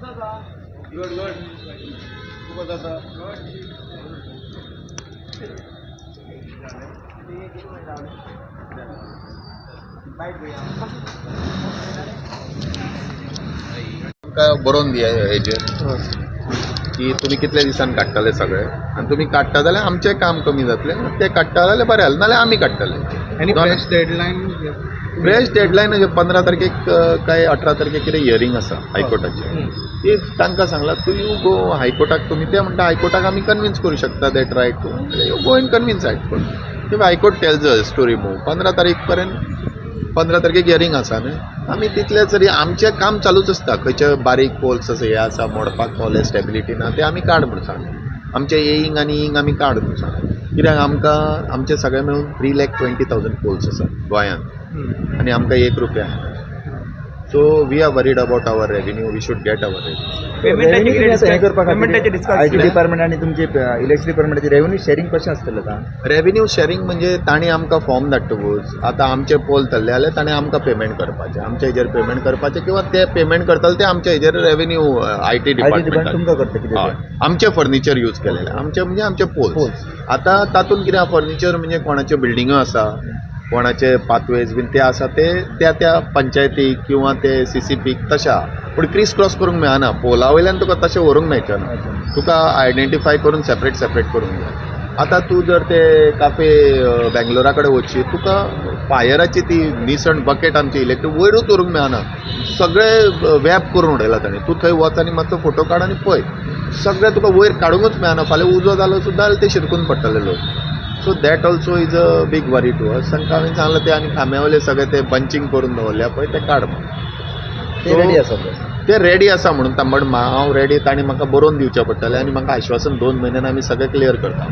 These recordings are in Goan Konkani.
गुड गुड, तूं कसो आसा? तुमकां बरोवन दिया हेजेर की तुमी कितले दिसान काडटले सगळे आनी तुमी काडटा जाल्यार आमचें काम कमी जातलें. ते काडटा जाल्यार बरें जालें, नाल्यार आमी काडटले. आनी फ्रेश डेडलायन? फ्रेश डेडलायन म्हणजे 15 तारखेक काय 18 तारखेक कितें हियरींग आसा हायकोर्टाचें. If तांकां सांगलां तूं you go हायकोर्टाक, तुमी ते म्हणटा हायकोर्टाक आमी कन्विन्स करूं शकता that right to you go and convince high court. If high court tales us to remove 15 तारीख पर्यंत, 15 तारखेक हियरींग आसा न्हय, आमी तितले तरी आमचें काम चालूच आसता. खंयचे बारीक पोल्स आसा, हे आसा मोडपाक पावले, स्टेबिलिटी ना, ते आमी काड म्हूण सांगलें. आमचे एईंग आनी ईंग आमी काड म्हूण सांगलें. कित्याक आमकां आमचे सगळे मेळून 3,20,000 पोल्स आसा गोंयांत आनी आमकां 1 रुपया. So we are worried about our revenue. We should get our revenue. हे करपा खातीर IT department आनी तुमचे इलेक्ट्रिक डिपार्टमेंटाचे रेव्हेन्यू शेअरिंग कशें आसतलें आतां? रेव्हेन्यू शेअरिंग म्हणजे तांणी आमकां फॉर्म धाडटकूच आतां आमचे पोल धरले जाल्यार ताणें आमकां पेमेंट करपाचें, आमच्या हेजेर पेमेंट करपाचें किंवा ते पेमेंट करतले ते आमच्या हेजेर रेव्हेन्यू IT department department तुमकां करता कितें? हय, आमचें फर्निचर यूज केलेलें, आमचें म्हणजे आमचे पोल्स. पोल्स. आतां तातूंत कितें, फर्निचर म्हणजे कोणाच्यो बिल्डिंग्यो आसा, कोणाचे पाथवेज बीन ते आसा, ते त्या त्या पंचायतीक किंवा ते सीसीपीक तशें आहा. पूण क्रीस क्रॉस करूंक मेळना. पोला वयल्यान तुका तशें व्हरूंक मेळचें ना. तुका आयडेंटिफाय करून सेपरेट सेपरेट करूंक जाय. आतां तूं जर ते काफे बेंगलोरा कडेन वचशी, तुका फायराची ती निसण बकेट आमची इलेक्ट्रीक वयरूच व्हरूंक मेळना. सगळे वॅब करून उडयला ताणें. तूं थंय वच आनी मातसो फोटो काड आनी पळय, सगळें तुका वयर काडूंकच मेळना. फाल्यां उजो जालो सुद्दां जाल्यार ते शिरकून पडटले लोक. So that also is a big worry to us. तांकां हांवें सांगलां ते आनी खांब्या वयले सगळे ते बंचींग करून दवरल्या पळय, ते काड म्हणून. ते रेडी आसा? ते रेडी आसा म्हणून बट हांव रेडी, तांणी म्हाका बरोवन दिवचें पडटलें आनी म्हाका आश्वासन 2 म्हयन्यान आमी सगळें क्लियर करता,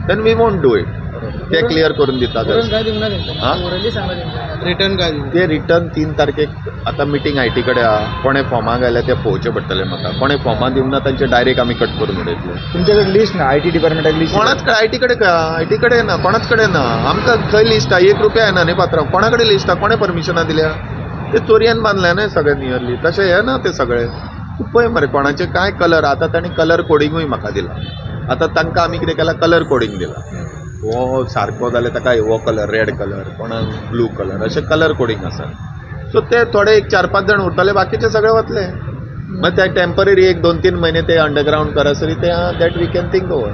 then we won't do it. ते क्लियर करून दिता. हां. रिटर्न काय? ते रिटर्न 3 तारखेक आतां मिटींग IT कडेन आहा. कोणें फॉर्मां घाल्या ते पळोवचें पडटलें म्हाका. कोणें फॉर्मां दिवंक ना तांचे डायरेक्ट आमी कट करून उडयतले. तुमचे कडेन लिस्ट ना IT डिपार्टमेंटाक लिस्ट? कोणाच कडेन, IT कडेन, IT कडेन ना, कोणाच कडेन ना. आमकां खंय लिस्ट आहा? 1 रुपया येना न्ही पात्रांव. कोणा कडेन लिस्ट आहा? कोणें परमिशनां दिल्या? ते चोरयेन बांदल्या न्हय सगळे नियरली. तशें हें ना, ते सगळे तूं पळय मरे कोणाचे काय कलर. आतां तांणी कलर कोडिंगूय म्हाका दिला. आतां तांकां आमी कितें केलां, कलर कोडिंग दिला. हो सारको जाल्यार ताका हो कलर, रेड कलर, कोणाक ब्लू कलर, अशें कलर कोडिंग आसा. सो ते थोडे एक 4-5 जाण उरतले, बाकीचे सगळे वतले. मागीर ते टेंपररी 1-2-3 म्हयने ते अंडरग्रावंड करसरी ते that we can think over.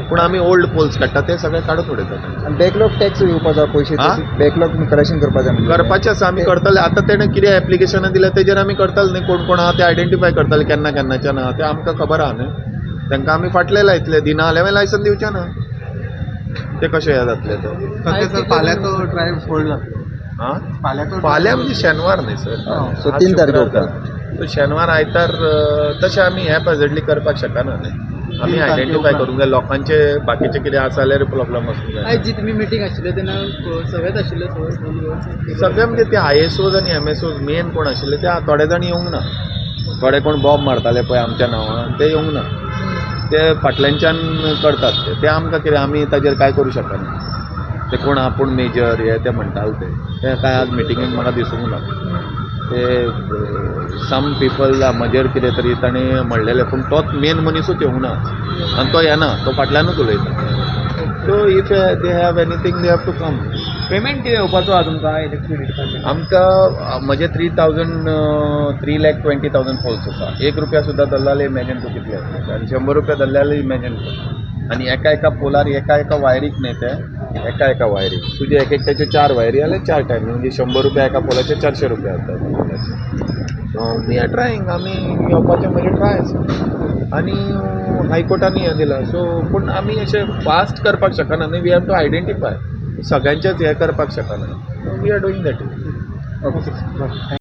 पूण आमी ओल्ड पोल्स काडटा ते सगळे काडून उडयतात. आनी बॅकलॉग टॅक्स येवपाचो पयशे? बॅकलॉग कलेक्शन करपाचें म्हणजे? करपाचें आसा, आमी करतले. आतां तेणें कितें एप्लिकेशनां दिल्या तेजेर आमी करतले न्ही. कोण कोण आहा ते आयडेंटिफाय करतले, केन्ना केन्नाच्यान आहा ते आमकां खबर आहा न्ही. तांकां आमी फाटले लायतले, दिना जाल्यार मागीर लायसन दिवचें ना. ते कशें हें जातलें ते. सध्या सर फाल्यां तो ड्रायव्ह होल्ड जातलो? आं? फाल्यां तो? फाल्यां म्हणजे शेनवार न्ही सर? सो 3 तारखे उपरांत. सो शेनवार आयतार तशें आमी हें प्रेजेंटली करपाक शकना न्ही. आमी आयडेंटिफाय करूंक जाय लोकांचे, बाकीचे कितें आसा जाल्यार प्रॉब्लम आसूंक जाय. आयज जी तुमी मिटींग आशिल्ले तेन्ना सगळेच आशिल्ले? सगळे म्हणजे ते आयएसओज आनी एमएसओज मेन कोण आशिल्ले ते थोडे जाण येवंक ना. थोडे कोण बॉम्ब मारताले पळय आमच्या नांवान, ते येवंक ना. ते फाटल्यानच्यान करतात ते. ते आमकां कितें, आमी ताजेर कांय करूं शकना. ते कोण आपूण मेजर हे ते म्हणटाले ते ते कांय आज मिटिंगेक म्हाका दिसूंक ना. ते सम पिपल म्हजेर कितें तरी ताणें म्हणलेलें, पूण तोच मेन मनीसूच येवंक ना आनी तो येना, तो फाटल्यानूच उलयता. So if they have anything they have to come. Payment कितें येवपाचो आहा तुमकां इलेक्ट्रिक डिपार्टमेंट? आमकां म्हजे 3,20,000 पोल्स आसा. 1 रुपया सुद्दां धरले जाल्यार इमॅजीन तूं कितले येतले आनी 100 रुपया धरले जाल्यार इमॅजीन कर. आनी एका एका पोलार एका एका वायरीक न्ही, ते एका एका वायरीक तुजे एक एकट्याच्यो 4 वायरी जाल्यार 4 टायम म्हणजे 100 रुपया एका पोलाचे, 400 रुपया जाता. सो we are trying, आमी येवपाचें म्हजें ट्राय आसा आनी हायकोर्टांनी हें दिलां. सो पूण आमी अशें फास्ट करपाक शकना न्ही. We have to identify, सगळ्यांचेच हें करपाक शकना. We are doing that. Okay.